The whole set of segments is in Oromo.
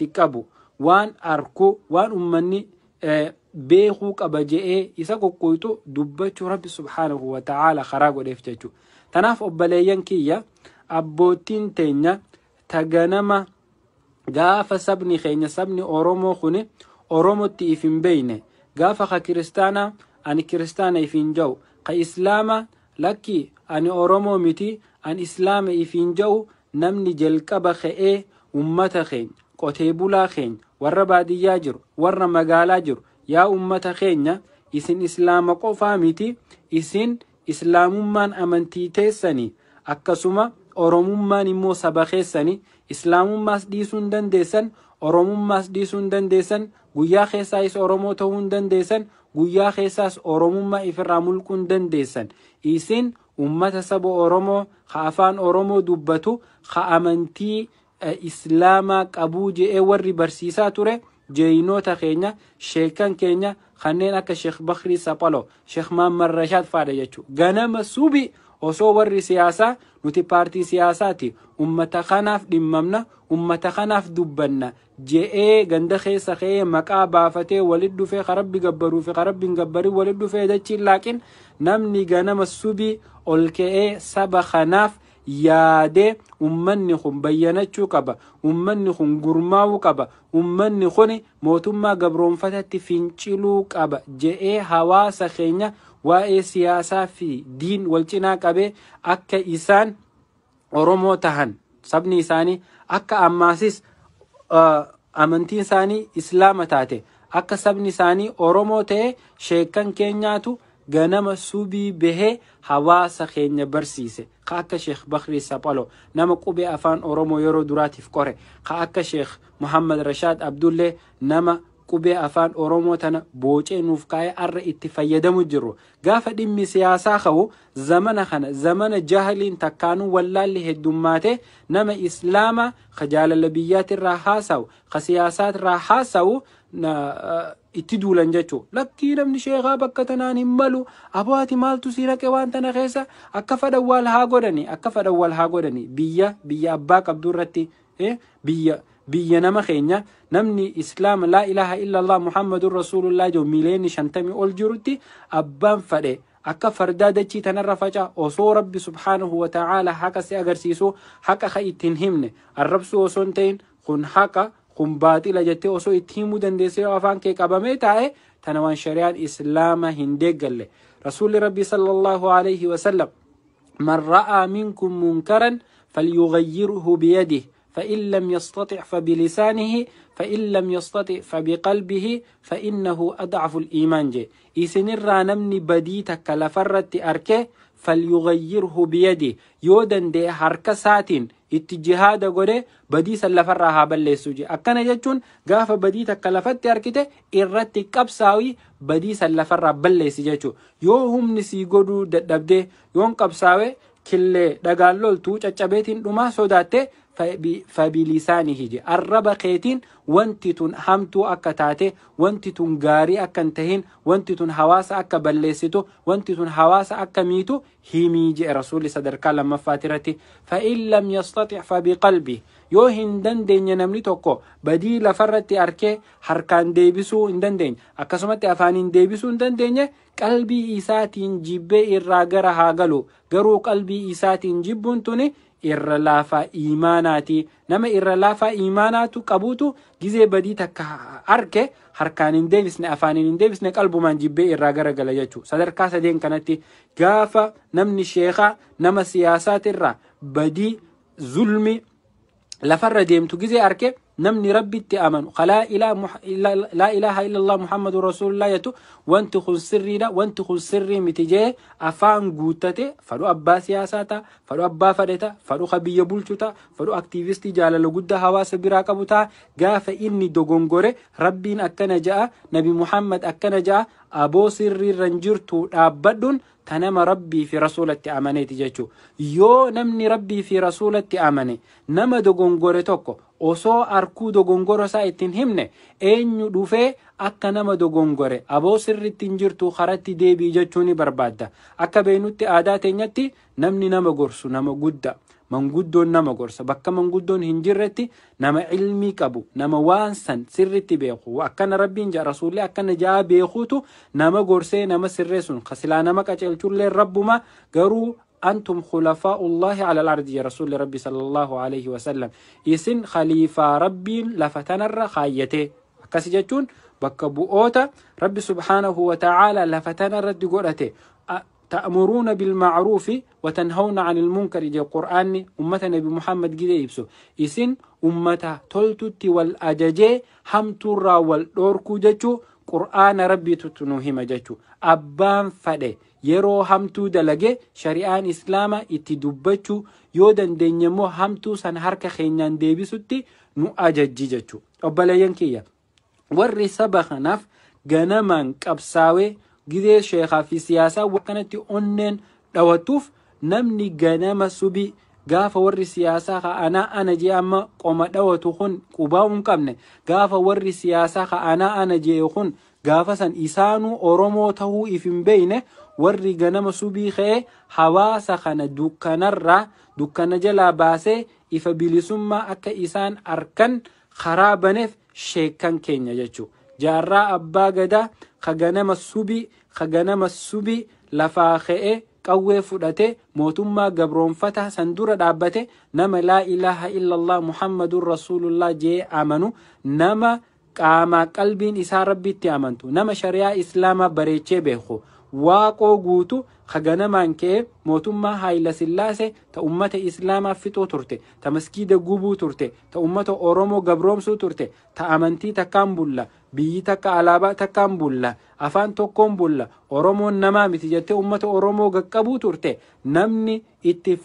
Qabu waan arku, waan ummanni beekuu qaba je'ee isa qoqqoytu dubbachuu Rabbi subhaanahu wa ta'aala karaa godheef jechuudha. Tanaaf obboleeyyan kiyya, abboottiin teenya taganama gaafa sabni keenya, sabni Oromoo kuni Oromotti if hin beeyne, gaafa ka kiristaanaa ani kiristaana if hin ja'u, ka islaama lakki ani Oromoo miti ani islaama if hin ja'u, namni jalqaba ka'ee ummata keenya, qotee bulaa keenya, warra baadiyyaa jiru, warra magaalaa jiru, yaa ummata keenya, isin islaama qofaa miti, isin islaamummaan amantii teessanii, akkasuma oromummaan immoo saba keessanii, islaamummaas dhiisuu hin dandeessan, oromummaas dhiisuu hin dandeessan, guyyaa keessaayis Oromoo ta'uu hin dandeessan, guyyaa keessaas oromummaa ifirraa mulquu hin dandeessan. Isin ummata saba Oromoo ka afaan Oromoo dubbatu, ka amantii islaamaa qabuu je'ee warri barsiisaa ture jeeyinoota keenya, sheekan keenya kanneen akka Sheekh Bakrii Saphaloo, Sheekh Mahammad Rashaad faadha jechuudha. Ganama subi osoo warri siyaasaa nuti paartii siyaasaati, ummata kanaaf dhimmamna, ummata kanaaf dubbanna je'ee ganda keessa ka'ee maqaa baafatee walit dhufee, karabbi gabbaruu fi karabbi hin gabbarin walit dhufee dachiin laaqin, namni ganama subii ol ka'ee saba kanaaf yaadee, ummanni kun bayyanachuu qaba, ummanni kun gurmaa'uu qaba, ummanni kun mootummaa gabroonfatatti finciluu qaba je'ee hawaasa keenya waa'ee siyaasaa fi diin wal cinaa qabee akka isaan Oromoo tahan, sabni isaanii akka ammaasis amantiin isaanii islaama taate, akka sabni isaanii Oromoo ta'e, sheekan keenyaatu ganama subii bahee hawaasa keenya barsiise. Ka akka Sheekh Bakrii Saphaloo, nama qubee afaan Oromoo yeroo duraatiif qore, ka akka Sheekh Muhammad Rashaad Abdullee, nama qubee afaan Oromoo tana boocee nuuf kaa'ee arra itti fayyadamu jirru. Gaafa dhimmi siyaasaa ka'u, zamana kana zamana jahiliin takkaanuu wallaalli heddummaate, nama islaama ka jaalala biyyaatirraa haasa'u, ka siyaasaatirraa haasa'u itti duulan jechuu. Lakkii, namni sheekaa bakka tanaan hin malu, aboo ati maaltu si naqe waan tana keessa? Akka fadhan wal haa godhani, akka fadhan wal haa godhani. Biyya abbaa qabdu irratti, biyya nama keenya, namni islaama laa ilaaha illallah Muhammadun rasuulullah jedhu miliyoonni 50 ol jirutti, abbaan fadhe akka fardaa dachii tanarra faca. Osoo Rabbi subhaanahu wa ta'aala haqa si agarsiisu, haqa ka ittiin himne arrabsuu osoo hin ta'in, kun haqa, kun baaxila jettee osoo itti himuu dandeessee yoo afaan kee qabamee taa'e, tana waan shari'aan islaama hin deeggalle. Rasuulli Rabbi sallallahu alayhi wasallam, من رأى منكم منكرا فليغيره بيده، فإن لم يستطع فبلسانه، فإن لم يستطع فبقلبه، فإنه أضعف الإيمان جي. Isinirraa namni badii takka lafarratti arke, فليغيره بيده, yoo danda'e harka isaatiin itti jihaada godhe badii san lafarraa haa balleessu je. Akkana jechuun gaafa badii takka lafatti argite irratti qabsaawii badii san lafarraa balleessi jechuu. Yoo humni sii godhuu dadhabdee, yoon qabsaawe killee dhagaan loltuu caccabeetiin dhumaa sodaatte, فبلسانه je, arraba keetiin wanti tun hamtuu akka taate, wanti tun gaarii akka hin tahin, wanti tun hawaasa akka balleessitu, wanti tun hawaasa akka miitu himii je Rasuulli sadarkaa lammaffaati irratti. فإن لم يستطع فبقلبه, yoo hin dandeenye, namni tokko badii lafarratti arkee harkaan deebisuu hin dandeenye, akkasumatti afaaniin deebisuu hin dandeenye, qalbii isaatiin jibbee irraa gara haa galu. Garuu qalbii isaatiin jibbuun tuni irra laafaa iimaanaati. Nama irra laafaa iimaanaatu qabuutu gizee badii takka arke harkaan hin deebisne, afaaniin hin deebisne, qalbumaan jibbee irraa gara gala jechuudha. Sadarkaa sadeen kanatti gaafa namni sheekaa nama siyaasaatirraa badii zulmi lafarra deemtu gizee arke, namni Rabbitti amanu, laa ilaaha illallah Muhammadu rasuulullah jettu, wanti kun sirriidha, wanti kun sirrii miti jee afaan guuttate, fadhu abbaa siyaasaa ta'a, fadhu abbaa fadhe ta'a, fadhu ka biyya bulchu ta'a, fadhu aktiivistii jaalala guddaa hawaasa biraa qabu ta'a, gaafa inni dogongore, Rabbiin akkana ja'a, Nabi Muhammad akkana ja'a, aboo sirriirra hin jirtu dhaabbadhuun ta nama Rabbii fi rasuulatti amaneeti jechuu. Yoo namni Rabbii fi rasuulatti amane nama dogongore tokko osoo arkuu dogongoro isaa ittiin himne, eenyu dhufee akka nama dogongore aboo sirriitti hin jirtu karatti deebii jechuu ni barbaadda? Akka beeknutti aadaa teenyatti namni nama gorsu nama guddaa. Manguddoon nama gorsa. Bakka manguddoon hin jirretti nama ilmii qabu, nama waan san sirritti beeku, akkana Rabbiin jaa, Rasuulli akkana jaa beekuutu nama gorsee nama sirreessuun kasilaa nama qaceelchullee Rabbuma. Garuu أنتم خلفاء الله على الأرض يا رسول ربي صلى الله عليه وسلم، isin khaliifaa Rabbiin lafa tanarra kaayyate. Akkasi jechuun bakka bu'oota Rabbi سبحانه وتعالى lafa tanarratti godhate. تأمرون بالمعروف وتنهون عن المنكر jee Qur'aanni ummata Nabi Muhammad gide ibsu. Isin ummata toltutti wal ajajee hamtuurraa wal dhoorkuu jechuu Qur'aana Rabbiitu nu hima jechuu. Abbaan fadhe yeroo hamtuu dalage shari'aan Islaama itti dubbachuu, yoo dandeenye immoo hamtuu san harka keenyaan deebisutti nu ajajji jechuu. Obboleeyyan kiyya, warri saba kanaaf ganamaan qabsaawee gidee sheekaa fi siyaasaa akkanatti onneen dhawatuuf, namni ganama subii gaafa warri siyaasaa ka anaa ana jee amma qoma dhawatu kun qubaa hin qabne, gaafa warri siyaasaa ka anaa ana jee kun gaafa san isaanuu Oromoo tahuu if hin beeyne, warri ganama subii ka'ee hawaasa kana dukkanarraa, dukkana jalaa baasee ifa bilisummaa akka isaan arkan karaa baneef sheekan keenya jechuu. Jaarraa Abbaa Gadaa ka ganama subii lafaa ka'ee qawwee fudhate mootummaa gabroonfata san dura dhaabbate, nama لا إله إلا الله محمد رسول الله jee amanu, nama qaamaa qalbiin isaa Rabbitti amantu, nama shari'aa Islaamaa bareechee beeku, Waaqoo Guutu, ka ganamaan ka'ee mootummaa Haayila Sillaasee ta ummata Islaamaa fixuu turte, ta maskiida gubuu turte, ta ummata Oromoo gabroomsuu turte, ta amantii takkaan bulla, biyyi takka, alaabaa takkaan bulla, afaan tokkoon bulla, Oromoon namaa miti jettee ummata Oromoo qaqqabuu turte, namni itti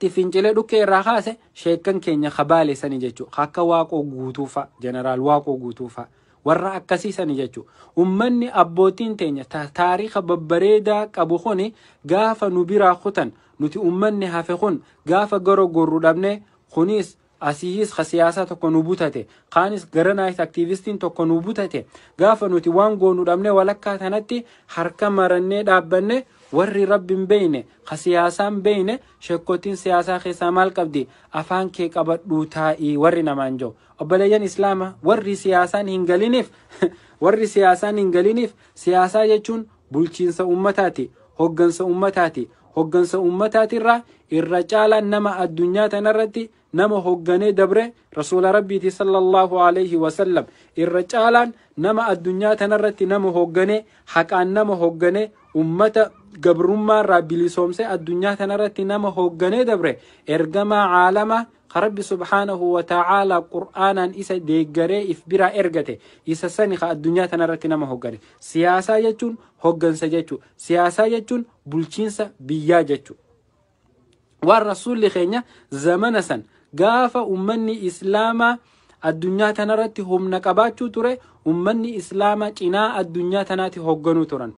fincilee dhukkee irraa kaase sheekkan keenya kabaale sani jechuudha. Akka Waaqoo Guutuufa, Jeneraal Waaqoo Guutuufa, warra akkasii sani jechuudha. Ummanni abbootiin teenya taariika babbareedaa qabu kuni gaafa nu biraa kutan, nuti ummanni hafe kun gaafa gara gorru dhabne, kunis asiis ka siyaasaa tokko nu butate, kaanis garanaayis aktiivistiin tokko nu butate, gaafa nuti waan goonu dhabne walakkaa tanatti harka marannee dhaabbanne, warri Rabbi hin beeyne, ka siyaasaan beeyne, sheekkotiin siyaasaa keessaa maal qabdi, afaan kee qabadhuu taa'ii warri namaan jiru. Obboleeyyan Islaama, warri siyaasaan hin galiniif, siyaasaa jechuun bulchiinsa ummataati, hoggansa ummataati. Hoggansa ummataatirraa irra caalaan nama addunyaa tanarratti nama hogganee dabre Rasuula Rabbiiti صلى الله عليه وسلم. Irra caalaan nama addunyaa tanarratti nama hogganee, haqaan nama hogganee, ummata gabrummaarraa bilisoomsee addunyaa tanarratti nama hogganee dabre, ergamaa caalamaa ka Rabbi سبحانه وتعالى Qur'aanaan isa deeggaree if biraa ergate, isa sani ka addunyaa tanarratti nama hoggane. Siyaasaa jechuun hoggansa jechuu. Siyaasaa jechuun bulchiinsa biyyaa jechuu. Waan Rasuulli keenya zamana san gaafa ummanni Islaamaa addunyaa tanarratti humna qabaachuu ture, ummanni Islaamaa cinaa addunyaa tanaatti hogganuu turan.